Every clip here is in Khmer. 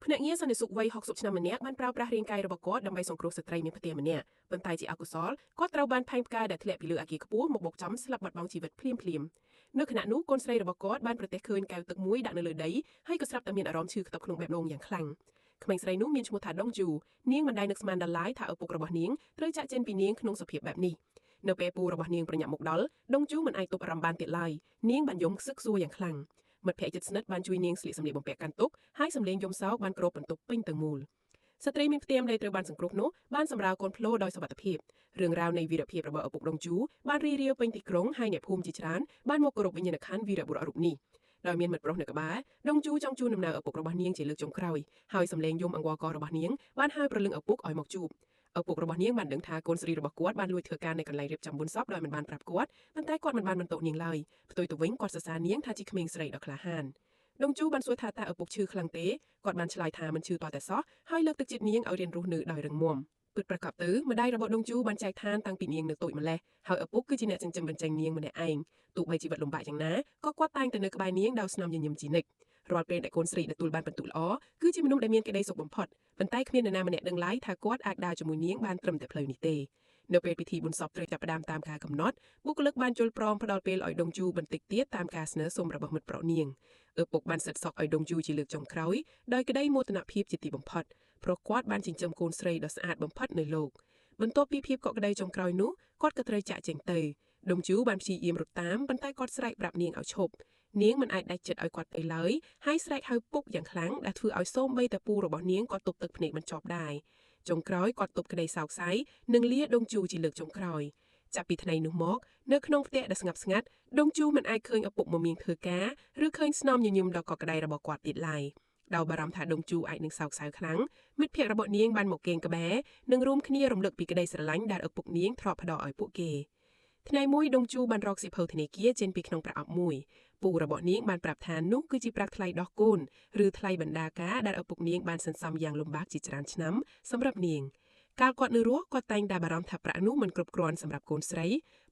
ភ្នាក់ងារសន្តិសុខវ័យ60ឆ្នាំម្នាក់បានប្រើប្រាស់រាងកាយរបស់គាត់ដើម្បីសង្គ្រោះស្ត្រីមានផ្ទះម្នាក់ប៉ុន្តែជាអកុសលគាត់ត្រូវបានផែងផ្កាដែលធ្លាក់ពីលើអគារខ្ពស់មកបុកចំស្លាប់បាត់បង់ជីវិតភ្លាមភ្លាមនៅខណៈនោះកូនស្រីរបស់គាត់បានប្រទះឃើញកែវទឹកមួយដាក់នៅលើដីហើយក៏ស្រាប់តែមានអារម្មណ៍ឈឺខ្ទប់ក្នុងបេះដូងយ៉ាងខ្លាំងក្មេងស្រីនោះមានឈ្មោះថាដុងជូនាងមិនដែលនឹកស្មានដល់ឡើយថាឪពុករបស់នាងត្រូវចាក់ចេញពីនាងក្នុងសភាពបែបនេះនៅពេលពូរបស់នាងប្រញាប់មកដល់ដុងជូមិនអាចទប់អារម្មណ៍បានទៀតឡើយនាងបានយំខ្សឹកខ្សួរយ៉ាងខ្លាំងមិត្តភក្តិជិតស្និទ្ធបានជួយនាងស្លៀកសម្លៀកបំពាក់កាន់ទុក្ខហើយសម្លេងយំសោកបានគ្របបន្ទប់ពេញទាំងមូលស្ត្រីមានផ្ទាំងដែលត្រូវបានសង្គ្រោះនោះបានសម្រាលកូនភ្លោដោយសុវត្ថិភាពរឿងរ៉ាវនៃវីរភាពរបស់ឪពុកដុងជូបានរីរាវពេញទីក្រុងហើយអ្នកភូមិជាច្រើនបានមកគោរពវិញ្ញាណក្ខន្ធវីរបុរសរូបនេះដោយមានមិត្តប្រុសនៅក្បែរដុងជូចង់ជូនដំណើរឪពុករបស់នាងជាលើកចុងក្រោយហើយសម្លេងយំអង្វរកររបស់នាងបានហៅប្រលឹងឪពុកឲ្យមកជួបឪពុករបស់នាងបានដឹងថាកូនស្រីរបស់គាត់បានលួចធ្វើការនៅកន្លែងរៀបចំបុណ្យសពដោយមិនបានប្រាប់គាត់ប៉ុន្តែគាត់មិនបានបន្ទោសនាងឡើយផ្ទុយទៅវិញគាត់សរសើរនាងថាជាក្មេងស្រីដ៏ក្លាហានដុងជូបានសួរថាតើឪពុកឈឺខ្លាំងទេគាត់បានឆ្លើយថាមិនឈឺតតែសោះហើយលើកទឹកចិត្តនាងឲ្យរៀនរស់នៅដោយរឹងមាំពិតប្រាកដទៅម្ដាយរបស់ដុងជូបានចែកឋានតាំងពីនាងនៅតូចម្ល៉េះហើយឪពុកគឺជាអ្នកចិញ្ចឹមបញ្ចេញនាងម្នាក់ឯងទោះបីជីវិតលំបាកយ៉ាងណាក៏គាត់តែងតែនៅក្បែរនាងដោយស្នាមញញឹមជានិច្ចរាល់ពេលដែលកូនស្រីទទួលបានពិន្ទុល្អគឺជាមនុស្សដែលមានក្តីសុខបំផុតប៉ុន្តែគ្មាននរណាម្នាក់ដឹងឡើយថាគាត់អាចដើរជាមួយនាងបានត្រឹមតែផ្លូវនេះទេនៅពេលពិធីបុណ្យសពត្រូវចាប់ផ្ដើមតាមការកំណត់បុគ្គលិកបានយល់ព្រមផ្ដល់ពេលឲ្យដុងជូបន្តិចទៀតតាមការស្នើសុំរបស់មិត្តប្រុសនាងឪពុកបានសិតសក់ឲ្យដុងជូជាលើកចុងក្រោយដោយក្តីមោទនភាពជាទីបំផុតព្រោះគាត់បានចិញ្ចឹមកូនស្រីដ៏ស្អាតបំផុតនៅលោកបន្ទាប់ពីភាពកក់ក្ដៅចុងក្រោយនោះគាត់ក៏ត្រូវចាក់ចេញទៅដុងជូបានព្យាយាមរត់តាមប៉ុន្តែគាត់ស្រែកប្រាប់នាងឲ្យឈប់នាងមិនអាចដាច់ចិត្តឲ្យគាត់ទៅឡើយហើយស្រែកហៅពុកយ៉ាងខ្លាំងដែលធ្វើឲ្យសូម្បីតែពូរបស់នាងក៏ទប់ទឹកភ្នែកមិនជាប់ដែរចុងក្រោយគាត់ទប់ក្តីសោកសៅនិងលាដុងជូជាលើកចុងក្រោយចាប់ពីថ្ងៃនោះមកនៅក្នុងផ្ទះដ៏ស្ងប់ស្ងាត់ដុងជូមិនអាចឃើញឪពុកមមាញធ្វើការឬឃើញស្នំញញឹមដ៏កក់ក្ដៅរបស់គាត់ទៀតឡើយដោយបារម្ភថាដុងជូអាចនឹងសោកសៅខ្លាំងមិត្តភក្តិរបស់នាងបានមកកេងក្បែរនិងរួមគ្នារំលឹកពីក្តីស្រឡាញ់ដែលឪពុកនាងធ្លាប់ផ្ដល់ឲ្យពួកគេថ្ងៃមួយដុងជូបានរកសៀវភៅធនាគារចេញពីក្នុងប្រអប់មួយពូរបស់នាងបានប្រាប់ថានោះគឺជាប្រាក់ថ្លៃដោះកូនឬថ្លៃបណ្ដាការដែលឪពុកនាងបានសន្សំយ៉ាងលំបាកជាច្រើនឆ្នាំសម្រាប់នាងកាលគាត់នៅរស់គាត់តែងតែបារម្ភថាប្រាក់នោះមិនគ្រប់គ្រាន់សម្រាប់កូនស្រី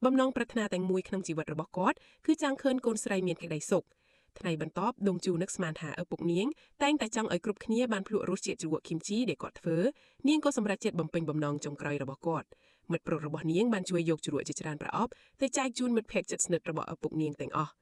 បំណងប្រាថ្នាតែមួយក្នុងជីវិតរបស់គាត់គឺចង់ឃើញកូនស្រីមានក្តីសុខថ្ងៃបន្ទាប់ដុងជូនឹកស្មានថាឪពុកនាងតែងតែចង់ឲ្យគ្រប់គ្នាបានភ្លក់រសជាតិជ្រក់គីមជីដែលគាត់ធ្វើនាងក៏សម្រេចចិត្តបំពេញបំណងចុងក្រោយរបស់គាត់មិត្តប្រុសរបស់នាងបានជួយយកជ្រក់ជាច្រើនប្រអប់ទៅចែកជូនមិត្តភក្តិជិតស្និទ្ធរបស់ឪពុកនាងទាំងអស់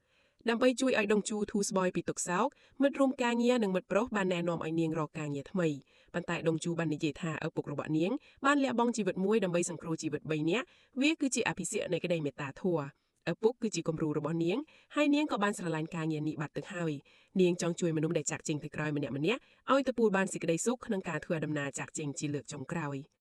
ដើម្បីជួយឲ្យដុងជូធូរស្បើយពីទុក្ខសោកមិត្តរួមការងារនិងមិត្តប្រុសបានណែនាំឲ្យនាងរកការងារថ្មីប៉ុន្តែដុងជូបាននិយាយថាឪពុករបស់នាងបានលះបង់ជីវិតមួយដើម្បីសង្គ្រោះជីវិត3នាក់វាគឺជាអភិសេកនៃក្តីមេត្តាធម៌ឪពុកគឺជាគំរូរបស់នាងហើយនាងក៏បានស្រឡាញ់ការងារនេះបាត់ទៅហើយនាងចង់ជួយមនុស្សដែលចាក់ចេញទៅក្រោយម្នាក់ៗឲ្យទទួលបានសេចក្តីសុខក្នុងការធ្វើដំណើរចាក់ចេញជាលើកចុងក្រោយ។